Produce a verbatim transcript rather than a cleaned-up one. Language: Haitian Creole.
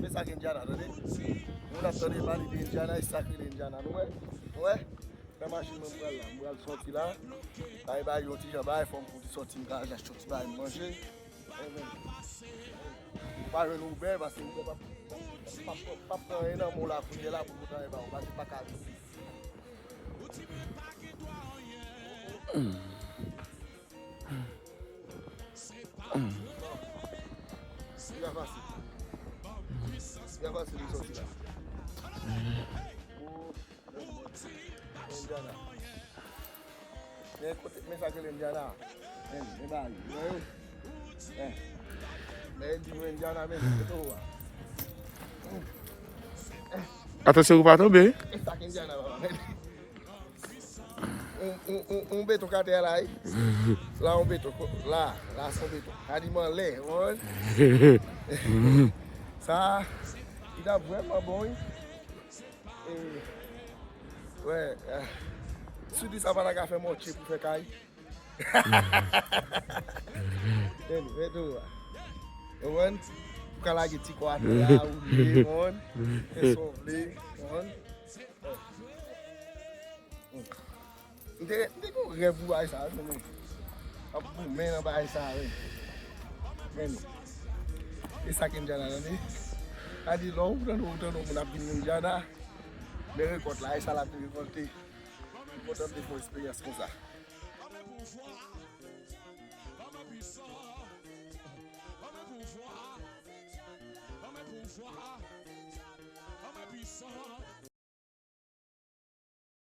Men sa k Indiana, tande. Moun ap tande pale de Indiana, e sa k rele Indiana, nou wè? Nou wè? Nan machin mwen m pral la, m pral sòti la. Bay bay yon ti jan bay, fò m fouti sòti m ka achte yon ti bay m manje. Ou pa jwenn Uber, paske Uber p ap, p ap, p ap pran anyen nan men w la kounye a la pou l pote anyen ba ou, paske pa ka vin. Li pa fasil. Li pa fasil pou sòti la. Indiana. Men kote, men sa k rele Indiana. Men, men bagay, men yo. Men, men di nou Indiana, men, se tou a. Atansyon pou pa tonbe. E sa k Indiana, papa, men. On, on, on, on beton k atè la, wi. La, on beton. La, la, se on beton. Sa di m anlè, ou konprann? Sa, li t ap vrèman bon, wi. E, wè, ah. Si w di sa pa ta ka fè mòtye pou fè kay. Anyway, tou a. Ou konprann? Ou ka lage ti kò atè la, ou vle, ou konprann? Fè sa w vle, ou konprann? M te, m te gen yon rèv pou bagay sa, wi, men ap goumen nan bagay sa, wi. Men, e sa k Indiana, tande. Sa di, lè w tande, w tande yon moun ap vin Indiana, men rekòt la, e sa l ap rekòlte. M kontan m te fè yon eksperyans konsa.